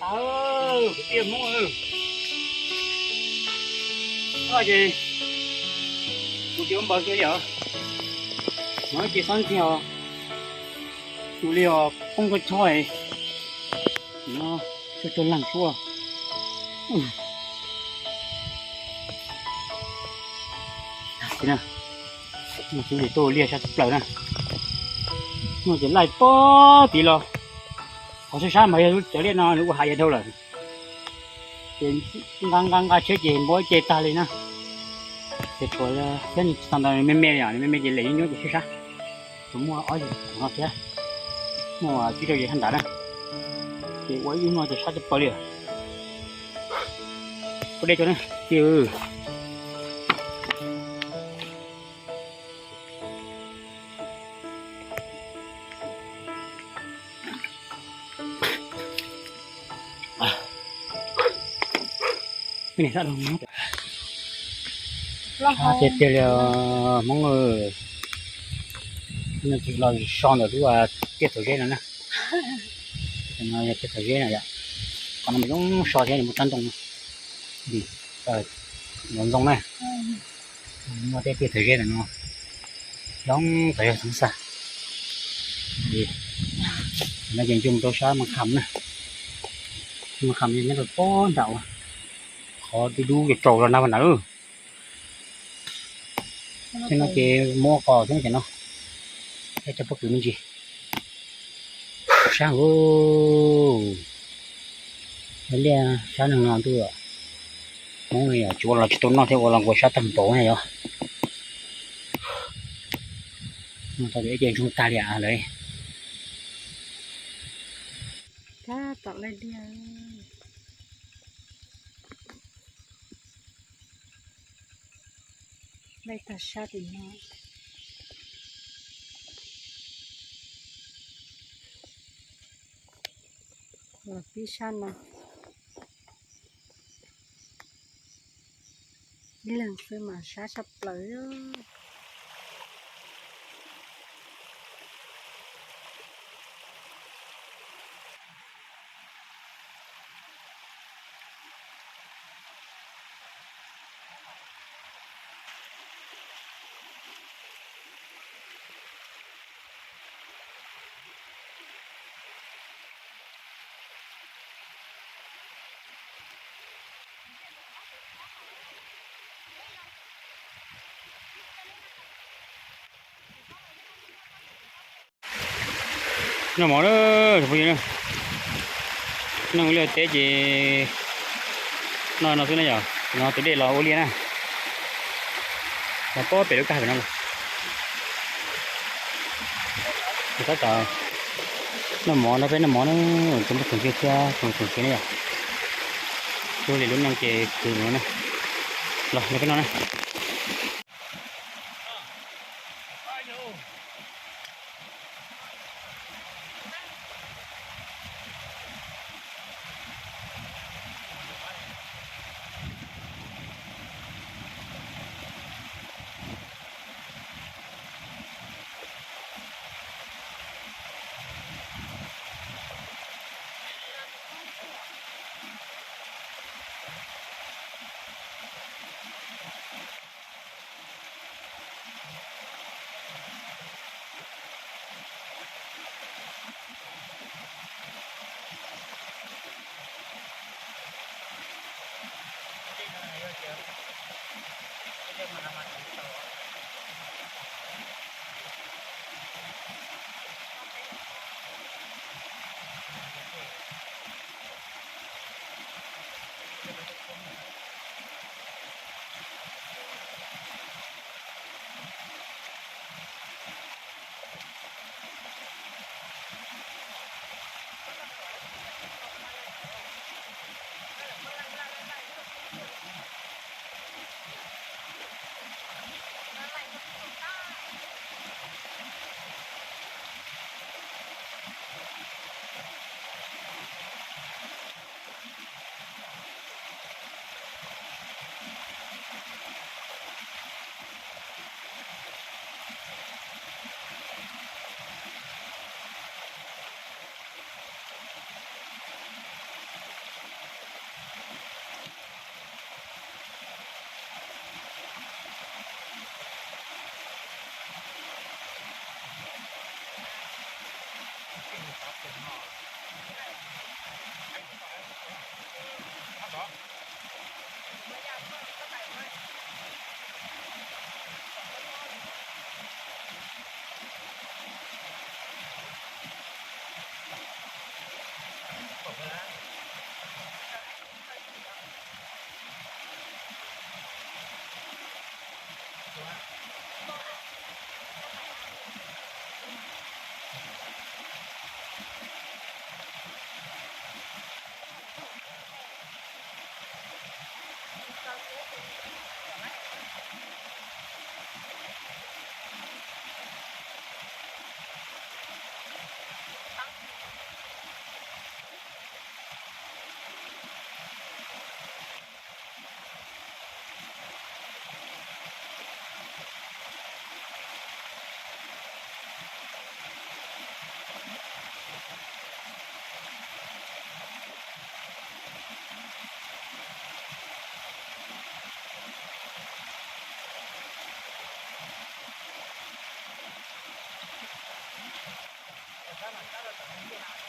Tiag Hmoob, ces kuv tsis ua npaws kiag li os. No ces xob ntxig os, tus li os poob toj chob, no tsuag tsuag leeg suab. Xyov li tuaj liaj sab tshaj plaws na. No ces laij pob tid los, qhov sab sab mas yog lub cov liaj no nws ua hav yam dhau lawm. Ces nqa nqa nqa tsheb ces npau ib ce tag li na. Ces tshuav thiab tsis tau ntau, me me yom, me me ces lem nyob nyob ces sab sab. Tsuas muaj ob yim no thiab, muaj tsib rau yim hab nrad na. Ces ua ib lub no ces sab tshaj plaws li. Ua dej tso na. Tiag. Tiag tiag li Hmoob, no ces los so ntawm lub tiaj txawv zeb no na. No yog tiaj txawv zeb na yom. Qhov no mas zoo so thiab, muaj tsob ntoo, ntoo na. Muaj tej tiaj txawv zeb ntawm no, zoo txawv zog xwb xwb. No ces ncig mus rau sab Maj Kham na. Maj Kham nyob rau pob nram, qhov dub dub rau rau na ntawd. Tej no ces muaj qos thiab ces no, cov pob kws me ntsis. Sab hu, liaj sab neeg no ntuj, Hmoob li tsis ua los tsis tau noj thiab, ua los nkaus sab tag npaum na yog. Tau ib ce ntsoog tag li lawm. Tab tom laij liaj, laij tag sab tim no. Los pib sab no. Ib leeg xwb mas sab tshaj plaws. Noj mov na, noj ua liaj teb ces noj no xwb na yom, no tus dej los ua liaj na. Los pob pem lub kab pem no los. Tab tom noj mov no, peb noj mov na, tsoom phooj tsoom ywg thiab tsoom tsoom siab na yom. Lub li lub neej ces khwv no na. Los nrog peb noj na. Ces